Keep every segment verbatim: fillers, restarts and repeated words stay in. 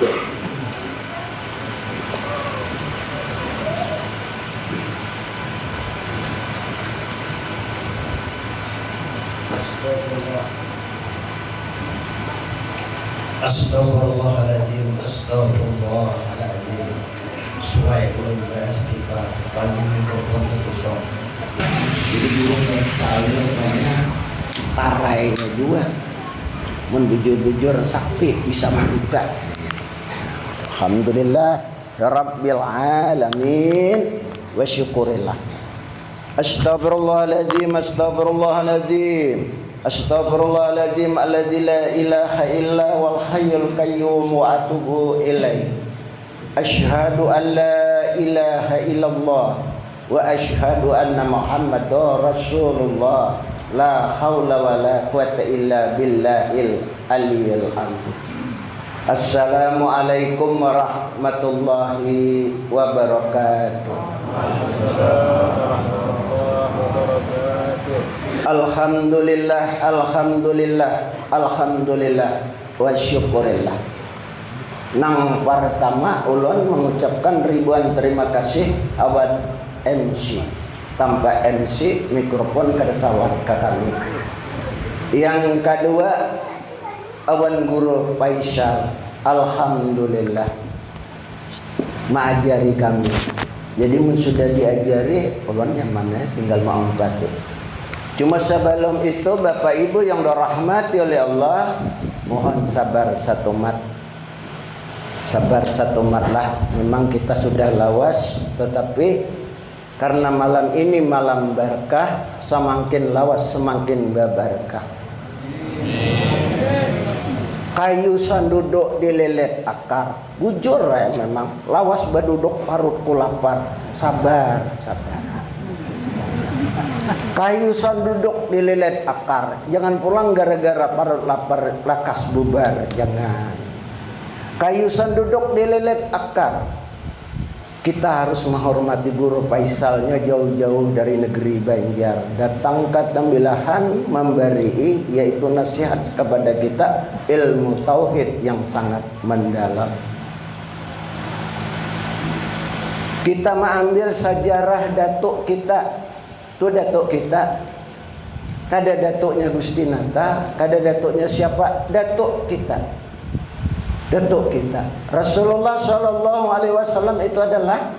Astagfirullah. Astagfirullahaladzim, astagfirullahaladzim. Suai ulun baistighfar, panu mikrofon tutup. Jadi guru Faisal ni rupanya parainya jua. Mun bujur-bujur sakti bisa mambuka. Alhamdulillah Rabbil Alamin wa syukurillah. Astagfirullahaladzim, astagfirullahaladzim. Astagfirullahaladzim alladzi la ilaha illa huwal hayyul qayyum wa atubu ilaih. Asyhadu an la ilaha illallah wa asyhadu anna Muhammadar Rasulullah. La haula wa la quwata illa billahil aliyil azim. Assalamualaikum warahmatullahi wabarakatuh. Alhamdulillah, alhamdulillah, alhamdulillah, wa syukurillah. Nang partama ulun mangucapkan ribuan terima kasih awak M C. Tanpa M C, mikrofon kada sawat ka kami. Yang kadua, awan Guru Faisal, alhamdulillah, maajari kami. Jadi mun sudah diajari, ulun nyaman ai, tinggal maumpati. Cuma sabalum itu, Bapak Ibu yang dirahmati oleh Allah, mohon sabar satumat. Sabar satumat lah. Memang kita sudah lawas, tetapi karena malam ini malam barkah, samangkin lawas samangkin babarkah. Kayu sanduduk dililit akar. Bujur ai memang, lawas baduduk parutku lapar. Sabar, sabar. Kayu sanduduk dililit akar. Jangan pulang gara-gara parut lapar lakas bubar, jangan. Kayu sanduduk dililit akar. Kita harus menghormati Guru Faisalnya jauh-jauh dari negeri Banjar, datang ka Tambilahan mambarii, yaitu nasihat kepada kita ilmu tauhid yang sangat mendalam. Kita maambil sajarah datuk kita, tu datuk kita. Kada datuknya Gusti Nata, kada datuknya siapa, datuk kita. Datuk kita. Rasulullah sallallahu alaihi wasallam itu adalah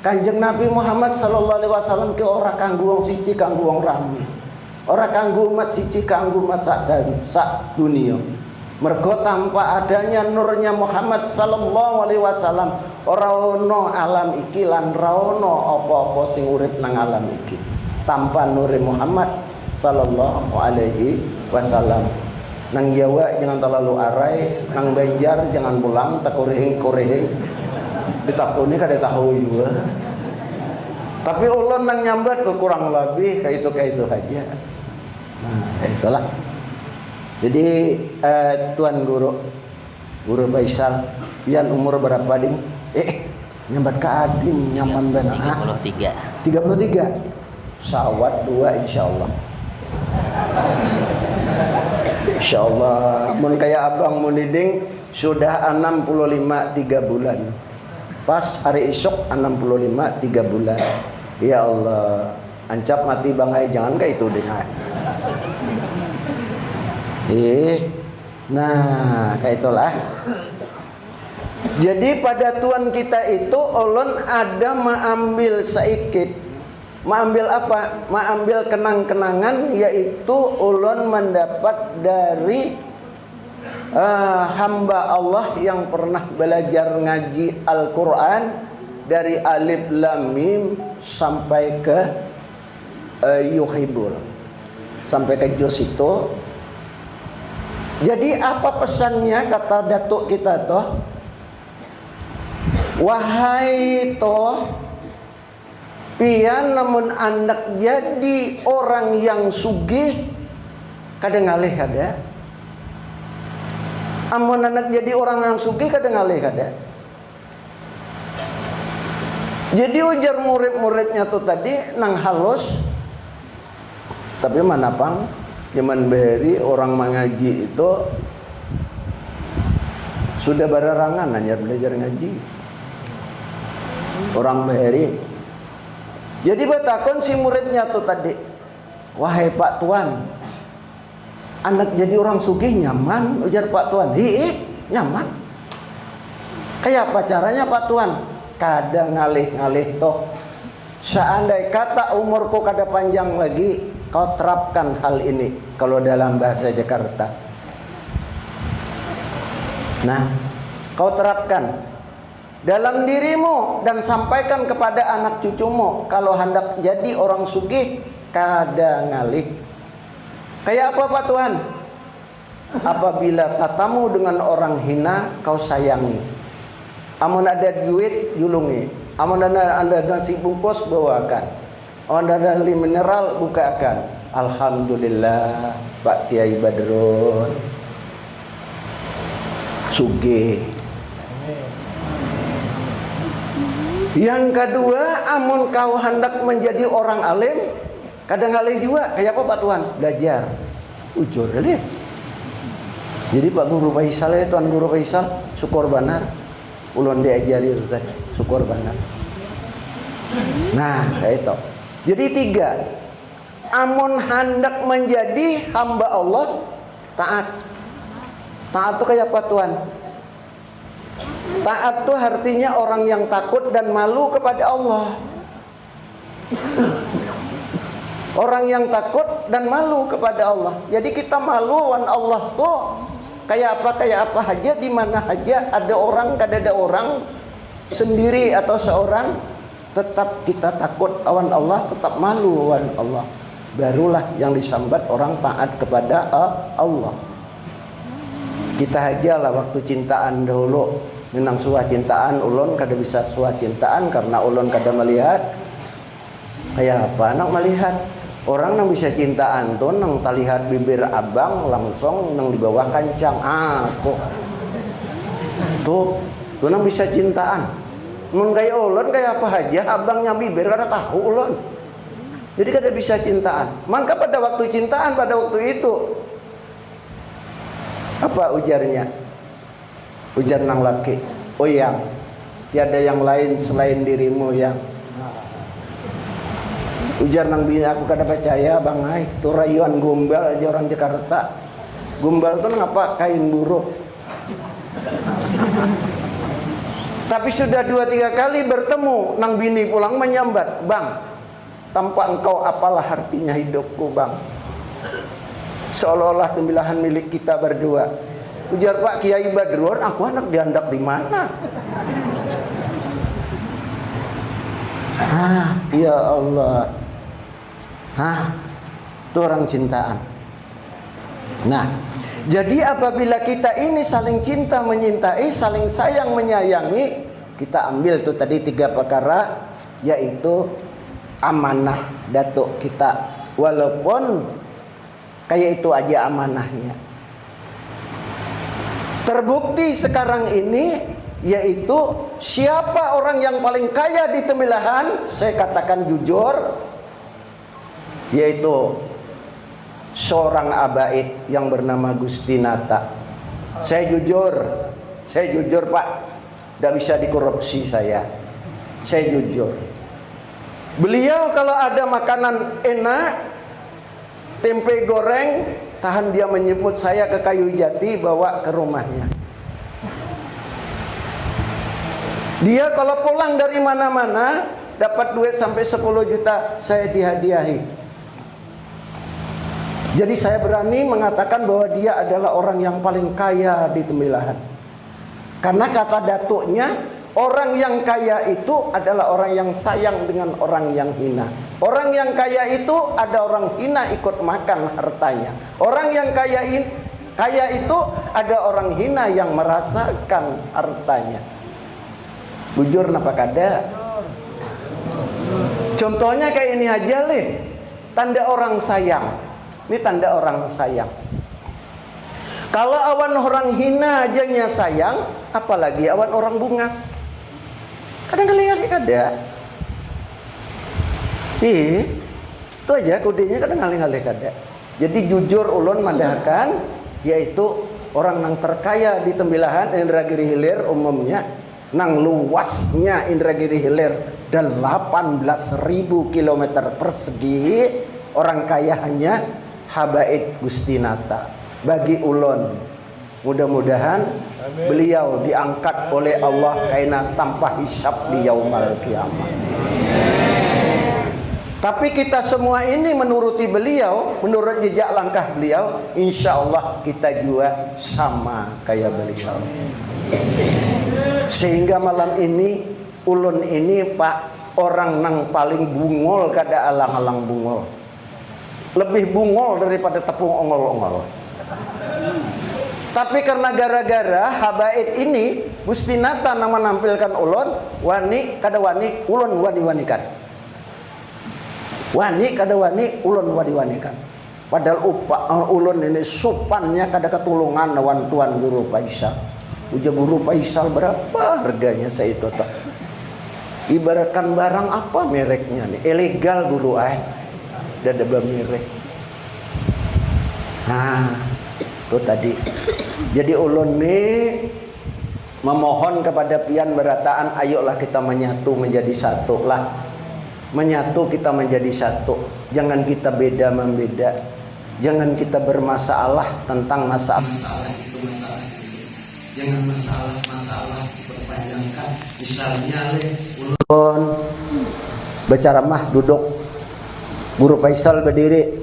Kanjeng Nabi Muhammad sallallahu alaihi wasallam ke ora kanggu wong siji, kanggu wong rami. Ora kanggu umat siji, kanggu umat sak dan-, sak dunia. Mergo tanpa adanya nurnya Muhammad sallallahu alaihi wasallam, ora ono alam iki lan ora ono apa-apa sing urip nang alam iki. Tanpa nure Muhammad sallallahu alaihi wasallam. Nang Jawa jangan terlalu arai, nang Banjar jangan pulang takurihing-kurihing. Ditakuni kada tahu jua. Tapi ulun nang nyambat ke kurang lebih kayak itu, kayak itu aja. Nah, itulah. Jadi, eh, Tuan Guru, Guru Faisal, pian umur berapa, Ding? Eh, nyambat ka Ading, nyaman banar. Ah, tiga puluh tiga. Tiga puluh tiga? Sawat dua, insya Allah. Insya Allah, mun kaya abang, mun Iding, sudah enam puluh lima tiga bulan. Pas hari isuk enam puluh lima tiga bulan. Ya Allah, ancap mati bang ai, jangan kaya itu, Ding ai. Ih, nah, kaya itulah. Jadi pada tuan kita itu ulun ada maambil saikit. Maambil apa? Maambil kenang-kenangan, yaitu ulun mandapat dari, eh, hamba Allah yang pernah belajar ngaji Al-Quran dari alif lam mim sampai ke, eh, yuhibul. Sampai ke juz itu. Jadi apa pesannya, kata datuk kita tuh? Wahai toh, pian amun handak jadi orang yang sugih, kada ngalih kada. Amun handak jadi orang yang sugih, kada ngalih kada. Jadi ujar murid-muridnya tu tadi nang halus, tapi mana pang, zaman bahari orang mangaji itu Sudah bararangan hanyar belajar ngaji. Orang bahari. Jadi batakun si muridnya tu tadi, "Wahai Pak Tuan, anak jadi orang sugih nyaman?" ujar Pak Tuan. "Hiih, nyaman." "Kaya apa caranya Pak Tuan?" "Kada ngalih-ngalih toh. Seandai kata umurku kada panjang lagi, kau terapkan hal ini kalau dalam bahasa Jakarta. Nah, kau terapkan dalam dirimu dan sampaikan kepada anak cucumu, kalau handak jadi orang sugih, kada ngalih." "Kaya apa Pak Tuan?" "Apabila tatamu dengan orang hina, kau sayangi. Amun ada duit, julungi. Amun ada, ada nasi bungkus, bawakan. Amun ada li mineral, bukaakan." Alhamdulillah, Pak Kiai Badrun sugih. Yang kedua, amun kau hendak menjadi orang alim, kada ngalih jua. Kaya apa Pak Tuan? Belajar. Ujur lih. Jadi Pak Guru Faisal ya, Tuan Guru Faisal, syukur banar. Ulun diajari itu tadi, syukur banar. Nah, kayak itu. Jadi tiga, amun handak menjadi hamba Allah, taat. Taat tuh kayak apa Tuan? Taat tuh artinya orang yang takut dan malu kepada Allah. Orang yang takut dan malu kepada Allah. Jadi kita malu wan Allah tuh kayak apa, kayak apa aja, di mana aja ada orang, kada ada orang, sendiri atau seorang, tetap kita takut awan Allah, tetap malu wan Allah. Barulah yang disambat orang taat kepada, eh, Allah. Kita aja lah waktu cintaan dahulu, nang suah cintaan, ulun kada bisa suah cintaan karena ulun kada melihat. Kayak apa nak melihat? Orang nang bisa cintaan tuh nang talihat bibir abang langsung nang di bawah kancang. Aku tuh, tuh nang bisa cintaan. Mun kayak ulun, kayak apa aja abangnya bibir kada tahu ulun. Jadi kada bisa cintaan. Maka pada waktu cintaan pada waktu itu, apa ujarnya? Ujar nang laki, "Oh yang, tiada yang lain selain dirimu yang." Ujar nang bini, "Aku kada percaya bang ai, tu rayuan gombal aja orang Jakarta. Gombal tuh ngapa? Kain buruk." Tapi sudah dua tiga kali bertemu, nang bini pulang menyambat, "Bang, tanpa engkau apalah artinya hidupku bang. Seolah-olah tembilahan milik kita berdua." Ujar Pak Kiai Badrun, "Aku anak diandak di mana?" Ah, ya Allah. Hah, itu orang cintaan. Nah, jadi apabila kita ini saling cinta menyintai, saling sayang menyayangi, kita ambil tuh tadi tiga perkara, yaitu amanah datuk kita. Walaupun kayak itu aja amanahnya. Terbukti sekarang ini, yaitu siapa orang yang paling kaya di Tembilahan, saya katakan jujur, yaitu seorang abaid yang bernama Gustinata. Saya jujur, saya jujur Pak, tidak bisa dikorupsi saya. Saya jujur. Beliau kalau ada makanan enak, tempe goreng, tahan dia menyebut saya ke Kayu Jati, bawa ke rumahnya. Dia kalau pulang dari mana-mana, dapat duit sampai sepuluh juta, saya dihadiahi. Jadi saya berani mengatakan bahwa dia adalah orang yang paling kaya di Tembilahan. Karena kata datuknya, orang yang kaya itu adalah orang yang sayang dengan orang yang hina. Orang yang kaya itu ada orang hina ikut makan hartanya. Orang yang kaya in, kaya itu ada orang hina yang merasakan hartanya. Bujur napa kada? Contohnya kayak ini aja leh. Tanda orang sayang. Ini tanda orang sayang. Kalau awan orang hina aja nya sayang, apalagi awan orang bungas. Kadang kali-kali kada. Ih, itu aja kudenya kadang ngalih-ngalih kada. Jadi jujur ulun madahakan, yaitu Orang nang terkaya di Tembilahan, Indragiri Hilir umumnya, nang luasnya Indragiri Hilir delapan belas ribu kilometer persegi, orang kaya hanya Habaib Gustinata. Bagi ulun, mudah-mudahan beliau diangkat oleh Allah kaina tanpa hisab di yaumal kiamah. Tapi kita semua ini menuruti beliau, menurut jejak langkah beliau, insya Allah kita juga sama kayak beliau. Sehingga malam ini, ulun ini, Pak, orang nang paling bungul, kada alang-alang bungul. Lebih bungul daripada tepung ongol-ongol. Tapi karena gara-gara Habaib ini, Gustinata nang menampilkan ulun, wani kada wani, ulun wani-wanikan. Wani kada wani, ulun wani-wanikan. Padahal upa, eh, ulun ini supannya kada ketulungan lawan Tuan Guru Faisal. Ujar Guru Faisal, "Berapa harganya saitu tuh?" Ibaratkan barang apa mereknya nih? Ilegal, Guru, ai. Dada bamerek. Nah, itu tadi. Jadi ulun nih memohon kepada pian berataan, ayolah kita menyatu menjadi satu lah. Menyatu kita menjadi satu. Jangan kita beda membeda. Jangan kita bermasalah tentang masalah. Masalah itu, masalah ini. Jangan masalah-masalah diperpanjangkan. Misalnya leh, ulun berceramah duduk. Guru Faisal berdiri.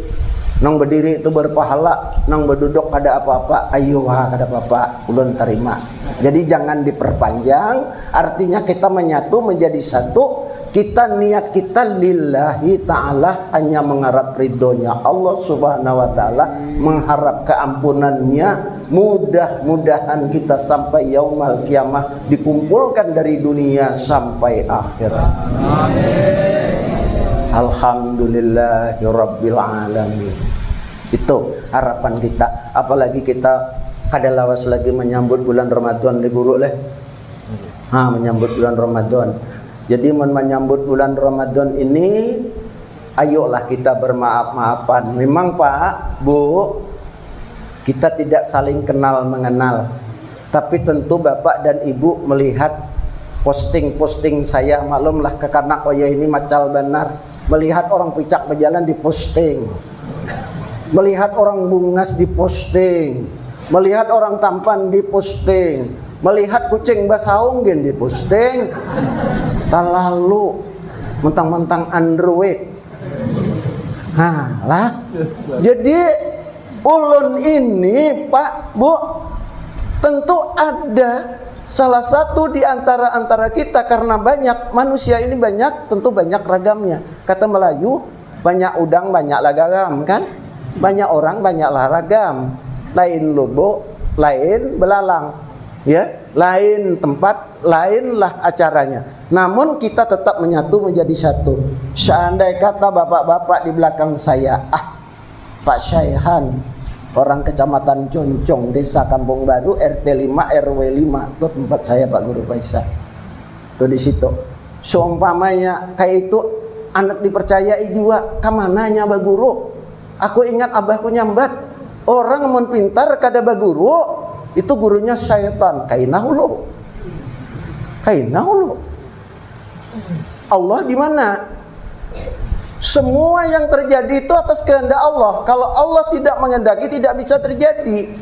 Nang berdiri itu berpahala, nang berduduk kada apa-apa. Ayo, ha, kada apa-apa, ulun terima. Jadi jangan diperpanjang, artinya kita menyatu menjadi satu, kita niat kita lillahi ta'ala, hanya mengharap ridhonya Allah subhanahu wa ta'ala, mengharap keampunannya, mudah-mudahan kita sampai yaumal kiamah dikumpulkan dari dunia sampai akhirat. Alhamdulillahirabbil alamin. Itu harapan kita. Apalagi kita kada lawas lagi menyambut bulan Ramadan, di guru leh. Ha, menyambut bulan Ramadan. Jadi, men-, menyambut bulan Ramadan ini, ayolah kita bermaaf-maafan. Memang, Pak, Bu, kita tidak saling kenal mengenal. Tapi tentu Bapak dan Ibu melihat posting-posting saya, maklumlah kekanak wayah ini macal banar. Melihat orang picak berjalan diposting. Melihat orang bungas diposting. Melihat orang tampan diposting. Melihat kucing basaung gin diposting. Talalu mentang-mentang underweight. Nah, lah. Jadi ulun ini, Pak, Bu, tentu ada salah satu di antara-antara kita, karena banyak, manusia ini banyak, tentu banyak ragamnya. Kata Melayu, banyak udang, banyaklah garam, kan? Banyak orang, banyaklah ragam. Lain lubuk, lain belalang. Ya, lain tempat, lainlah acaranya. Namun kita tetap menyatu menjadi satu. Seandai kata bapak-bapak di belakang saya, ah, Pak Syaihan, orang Kecamatan Concong, Desa Kampung Baru, R T lima, R W lima, itu tempat saya, Pak Guru Faisal. Tuh di situ. Seumpamanya kayak itu, anak dipercayai juga, kamananya baguru? Aku ingat abahku nyambat, orang mun pintar kada baguru, itu gurunya syaitan. Kaina hulu. Kaina hulu. Allah di mana? Semua yang terjadi itu atas kehendak Allah. Kalau Allah tidak menghendaki, tidak bisa terjadi.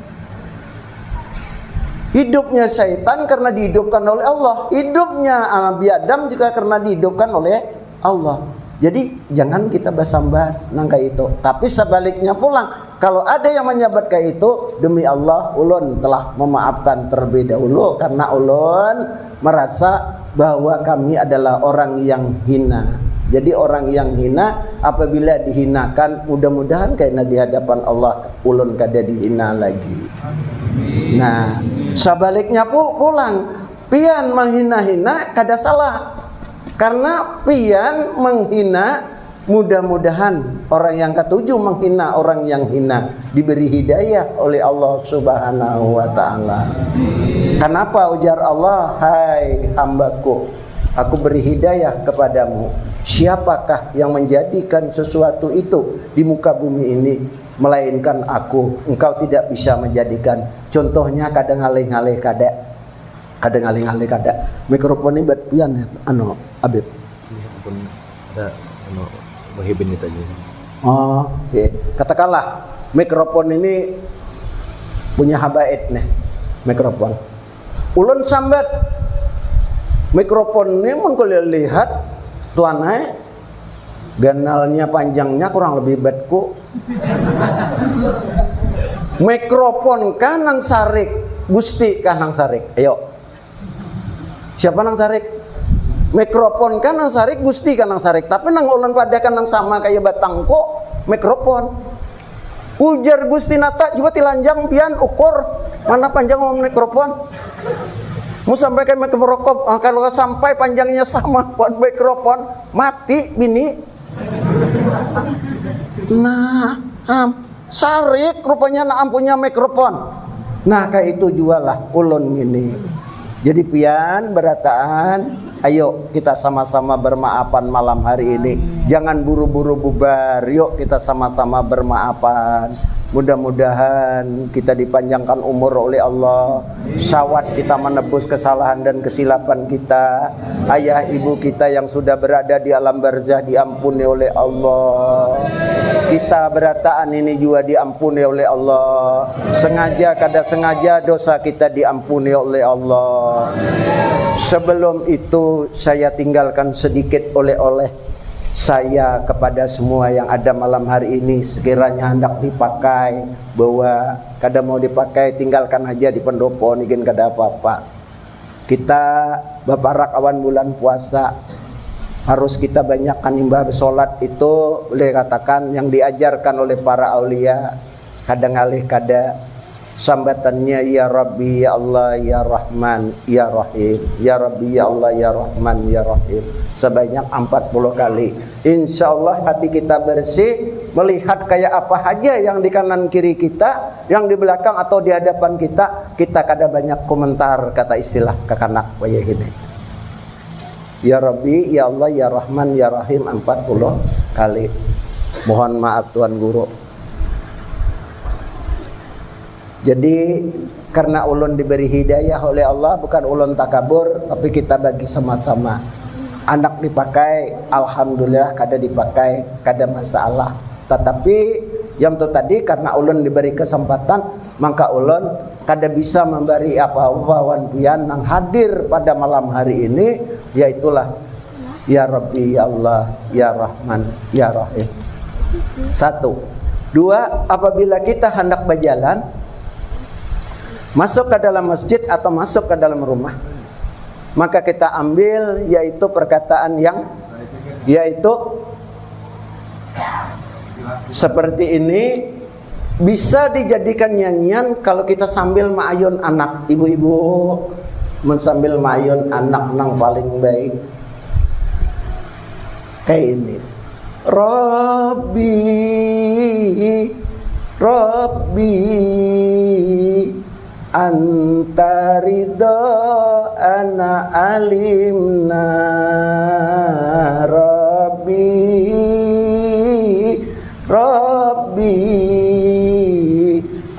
Hidupnya syaitan karena dihidupkan oleh Allah. Hidupnya Nabi Adam juga karena dihidupkan oleh Allah. Jadi, jangan kita basambat nang kayak itu. Tapi sebaliknya pulang, kalau ada yang menyambat kayak itu, demi Allah, ulun telah memaafkan terlebih dahulu karena ulun merasa bahwa kami adalah orang yang hina. Jadi, orang yang hina apabila dihinakan, mudah-mudahan karena di hadapan Allah ulun kada dihina lagi. Nah, sebaliknya pu-, pulang, pian menghina-hina kada salah. Karena pian menghina, mudah-mudahan orang yang katuju menghina orang yang hina diberi hidayah oleh Allah Subhanahu wa Ta'ala. Kenapa, ujar Allah, "Hai hambaku, aku beri hidayah kepadamu. Siapakah yang menjadikan sesuatu itu di muka bumi ini?" melainkan aku. Engkau tidak bisa menjadikan. Contohnya kada ngalih-ngalih kada. Kada ngalih-ngalih kada. Mikrofon ini buat pian ya, anu, Habib. Ini pun ada, anu, Muhibin ditanya. Oh, oke. Katakanlah mikrofon ini punya habaib nih, mikrofon. Ulun sambat mikrofon ini mun kulihat tuan ai ganalnya panjangnya kurang lebih batku. Mikrofon kah nang sarik, Gusti kah nang sarik? Ayo. Siapa nang sarik? Mikrofon kah nang sarik, Gusti kah nang sarik? Tapi nang ulun padahkan nang sama kaya batangku, mikrofon. Ujar Gusti Nata, coba tilanjang pian ukur mana panjang mikrofon. Mu sampai kayak mikrofon, ah, kalau sampai panjangnya sama buat mikrofon, mati bini. Nah, am, sarik rupanya nak ampunya mikrofon. Nah, kayak itu jualah ulun ini. Jadi pian berataan, ayo kita sama-sama bermaafan malam hari ini. Jangan buru-buru bubar, yuk kita sama-sama bermaafan. Mudah-mudahan kita dipanjangkan umur oleh Allah. Syawat kita menebus kesalahan dan kesilapan kita. Ayah ibu kita yang sudah berada di alam barzah diampuni oleh Allah. Kita berataan ini juga diampuni oleh Allah. Sengaja kada sengaja dosa kita diampuni oleh Allah. Sebelum itu saya tinggalkan sedikit oleh-oleh saya kepada semua yang ada malam hari ini, sekiranya hendak dipakai, bahwa kada mau dipakai, tinggalkan aja di pendopo ni gin kada apa-apa. Kita baparak awan bulan puasa, harus kita banyakkan imbah bersolat itu, boleh katakan yang diajarkan oleh para aulia, kada ngalih kada. Sambatannya, "Ya Rabbi, ya Allah, ya Rahman, ya Rahim. Ya Rabbi, ya Allah, ya Rahman, ya Rahim." Sebanyak empat puluh kali. Insya Allah hati kita bersih, melihat kayak apa aja yang di kanan kiri kita, yang di belakang atau di hadapan kita, kita kada banyak komentar, kata istilah kakanak wayah ini. "Ya Rabbi, ya Allah, ya Rahman, ya Rahim" empat puluh kali. Mohon maaf Tuan Guru. Jadi karena ulun diberi hidayah oleh Allah, bukan ulun takabur, tapi kita bagi sama-sama. Anak dipakai, alhamdulillah, kada dipakai, kada masalah. Tetapi yang tu tadi karena ulun diberi kesempatan, maka ulun kada bisa memberi apa-apa wan pian nang hadir pada malam hari ini, yaitulah Ya Rabbi, ya Allah, ya Rahman, ya Rahim. Satu. Dua, apabila kita hendak berjalan masuk ke dalam masjid atau masuk ke dalam rumah, maka kita ambil yaitu perkataan yang yaitu seperti ini, bisa dijadikan nyanyian kalau kita sambil maayun anak, ibu-ibu, mun sambil maayun anak nang paling baik kayak ini. Rabbi, Rabbi, anta ridho ana alimna. Rabbi, Rabbi,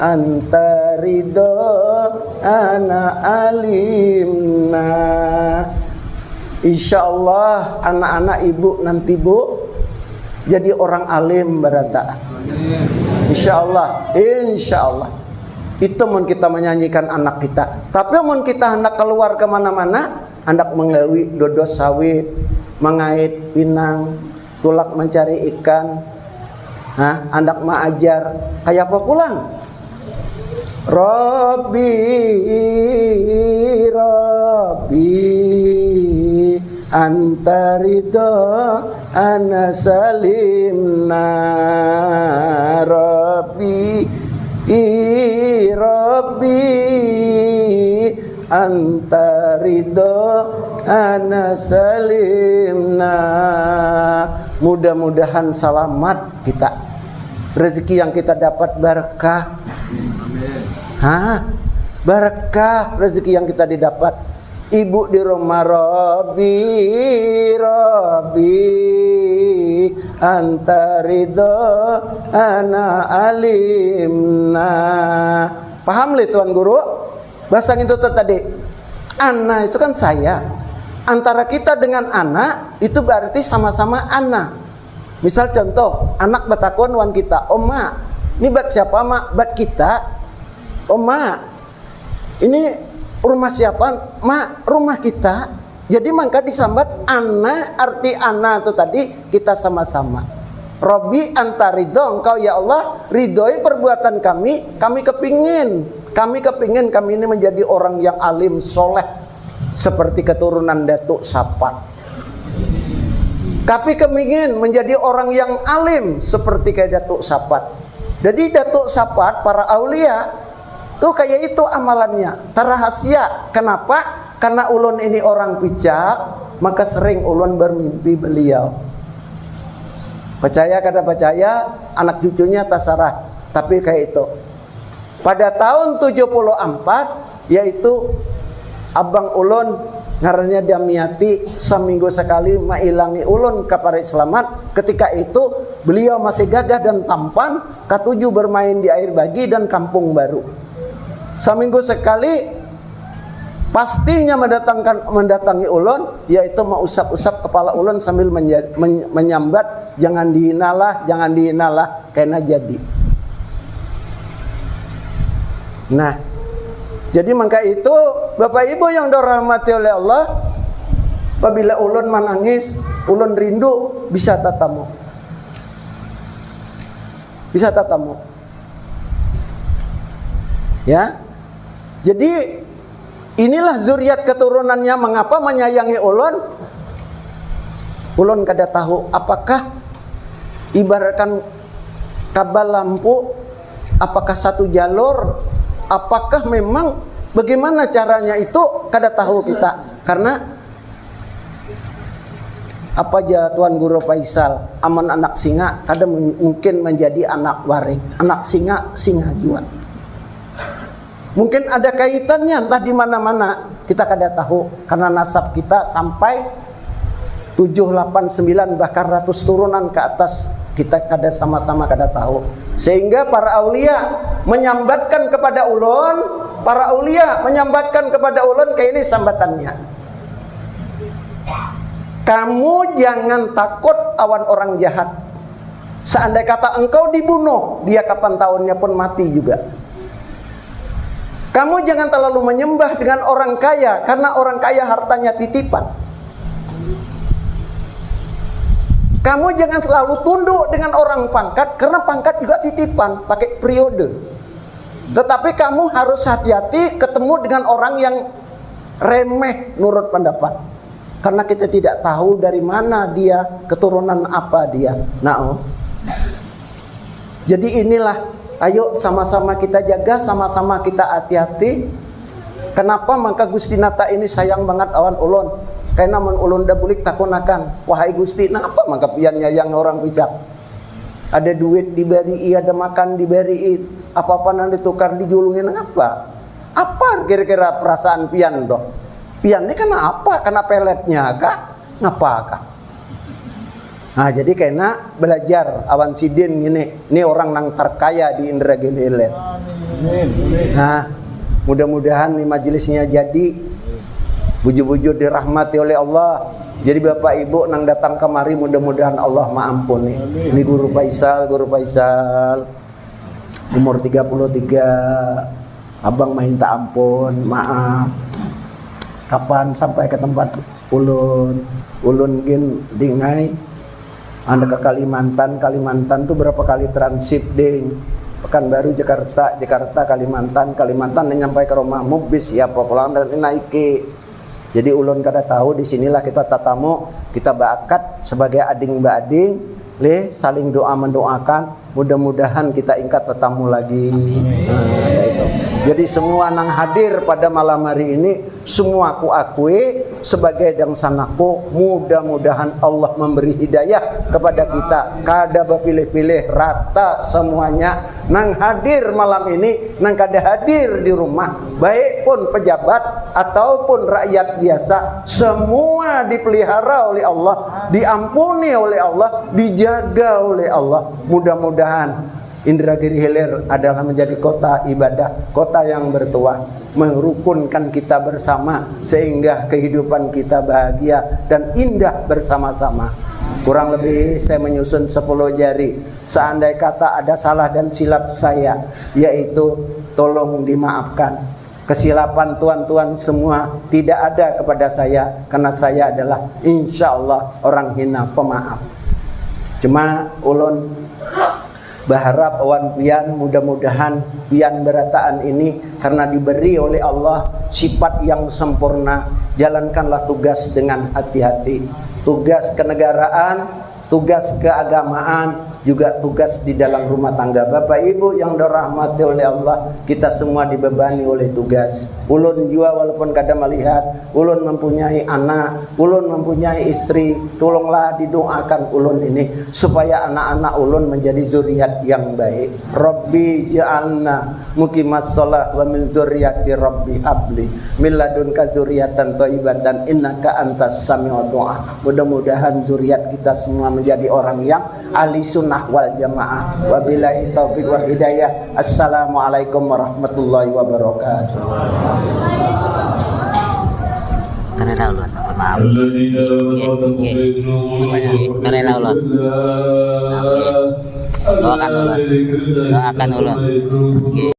anta ridho ana alimna. Insya Allah anak-anak ibu nanti, Bu, jadi orang alim barataan. Insya Allah, insya Allah. Itu mun kita menyanyikan anak kita. Tapi mun kita hendak keluar kemana-mana, hendak menggawi dodos sawit, mengait pinang, tulak mencari ikan, hah, hendak maajar, kayak apa pulang? Rabbi, Rabbi, anta ridho ana salimna. Rabbi, Rabbi, anta ridho ana salimna. Mudah-mudahan selamat kita. Rezeki yang kita dapat berkah. Hah? Berkah rezeki yang kita didapat. Ibu di rumah, Rabbi, Rabbi. anta ridho ana alimna. Paham lih Tuan Guru? Bahasa itu tadi. Ana itu kan saya. Antara kita dengan ana itu berarti sama-sama ana. Misal contoh, anak batakun wan kita, "Oh, Mak, ini bat siapa, Mak?" "Bat kita." "Oh, Mak, ini rumah siapa, Mak?" "Rumah kita." Jadi mangka disambat ana, arti ana tu tadi kita sama-sama. "Robi anta ridho, engkau ya Allah ridhoi perbuatan kami, kami kepingin, kami kepingin kami ini menjadi orang yang alim, soleh seperti keturunan Datuk Sapat. Kami kepingin menjadi orang yang alim seperti kayak Datuk Sapat." Jadi Datuk Sapat, para aulia, tuh kayak itu amalannya, tarahasia. Kenapa? Karena ulun ini orang picak, maka sering ulun bermimpi beliau. Percaya kada percaya, anak cucunya terserah. Tapi kayak itu. Pada tahun tujuh puluh empat, yaitu abang ulun ngarannya Damiati, seminggu sekali mailangi ulun ke Parit Selamat. Ketika itu beliau masih gagah dan tampan, katuju bermain di air bagi dan kampung baru. Seminggu sekali pastinya mendatangkan, mendatangi ulun, yaitu mengusap-usap kepala ulun sambil menja- men- menyambat, "Jangan dihinalah, jangan dihinalah, kena jadi." Nah, jadi mangka itu, Bapak Ibu yang dirahmati oleh Allah, apabila ulun menangis, ulun rindu, bisa tatamu. Bisa tatamu. Ya. Jadi inilah zuriat keturunannya mengapa menyayangi ulun. Ulun kada tahu apakah ibaratkan kabel lampu, apakah satu jalur, apakah memang bagaimana caranya itu, kada tahu kita. Karena apa ja Tuan Guru Faisal, amun anak singa kada mungkin menjadi anak warik. Anak singa, singa jua. Mungkin ada kaitannya entah di mana-mana, kita kada tahu karena nasab kita sampai tujuh, lapan, sembilan, bahkan ratus turunan ke atas, kita kada sama-sama kada tahu. Sehingga para aulia menyambatkan kepada ulun, para aulia menyambatkan kepada ulun kayak ini sambatannya. Kamu jangan takut awan orang jahat. Seandai kata engkau dibunuh, dia kapan tahunnya pun mati juga. Kamu jangan terlalu menyembah dengan orang kaya, karena orang kaya hartanya titipan. Kamu jangan terlalu tunduk dengan orang pangkat, karena pangkat juga titipan, pakai periode. Tetapi kamu harus hati-hati ketemu dengan orang yang remeh menurut pendapat. Karena kita tidak tahu dari mana dia, keturunan apa dia. Nah, oh. Jadi inilah, ayo sama-sama kita jaga, sama-sama kita hati-hati. Kenapa mangka Gusti Nata ini sayang banget awan ulun? Karena mun ulun dah bulik takunakan, "Wahai Gusti, kenapa mangka pian nyayang orang picak? Ada duit diberi, ada makan diberi, apa-apa nang ditukar dijulungi, kenapa? Apa kira-kira perasaan pian tuh? Pian ini kena apa? Kena peletnya kah? Ngapa kah?" Nah, jadi kena belajar awan sidin gini. Ini orang nang terkaya di Indra Gili Ilir. Nah, mudah-mudahan nih majelisnya jadi bujur-bujur dirahmati oleh Allah. Jadi Bapak Ibu nang datang kemari, mudah-mudahan Allah maampuni. Ini Guru Faisal, Guru Faisal. Umur tiga puluh tiga, abang minta ampun, maaf. Kapan sampai ke tempat ulun? Ulun gin dingai, anda ke Kalimantan, Kalimantan tuh berapa kali transit, ding. Pekanbaru, Jakarta, Jakarta, Kalimantan, Kalimantan, dan nyampai ke rumahmu, bis siapa pulang dan naiki. Jadi ulun kada tahu, di sinilah kita tatamu, kita baakat sebagai ading baading, leh, saling doa mendoakan, mudah-mudahan kita ingkat tatamu lagi. Nah, ada itu. Jadi semua nang hadir pada malam hari ini, semua ku akui sebagai dangsanaku, mudah-mudahan Allah memberi hidayah kepada kita. Kada bapilih-pilih, rata semuanya. Nang hadir malam ini, nang kada hadir di rumah, baik pun pejabat ataupun rakyat biasa, semua dipelihara oleh Allah. diampuni oleh Allah, dijaga oleh Allah. Mudah-mudahan Indragiri Hilir adalah menjadi kota ibadah, kota yang bertuah, merukunkan kita bersama sehingga kehidupan kita bahagia dan indah bersama-sama. Kurang lebih saya menyusun sepuluh jari. Seandai kata ada salah dan silap saya, yaitu tolong dimaafkan. Kesilapan tuan-tuan semua tidak ada kepada saya, karena saya adalah insya Allah orang hina pemaaf. Cuma ulun berharap awan pian, mudah-mudahan pian berataan ini karena diberi oleh Allah sifat yang sempurna, jalankanlah tugas dengan hati-hati. Tugas kenegaraan, tugas keagamaan, juga tugas di dalam rumah tangga. Bapak Ibu yang dirahmati oleh Allah, kita semua dibebani oleh tugas. Ulun jua walaupun kada melihat, ulun mempunyai anak, ulun mempunyai istri, tolonglah didoakan ulun ini supaya anak-anak ulun menjadi zuriat yang baik. Rabbi ja'alna muqimas shalah wa min zurriyati Rabbi habli min ladunka zurriyatan thayyibatan innaka antas sami'ud du'a. Mudah-mudahan zuriat kita semua menjadi orang yang ahli sunnah wal jamaah. Wabillahi taufiq wal hidayah. Assalamualaikum warahmatullahi wabarakatuh. Kada tahu lu apa maaf. Oke, oke. Kada tahu lu. Doakan dulu. Doakan dulu. Oke.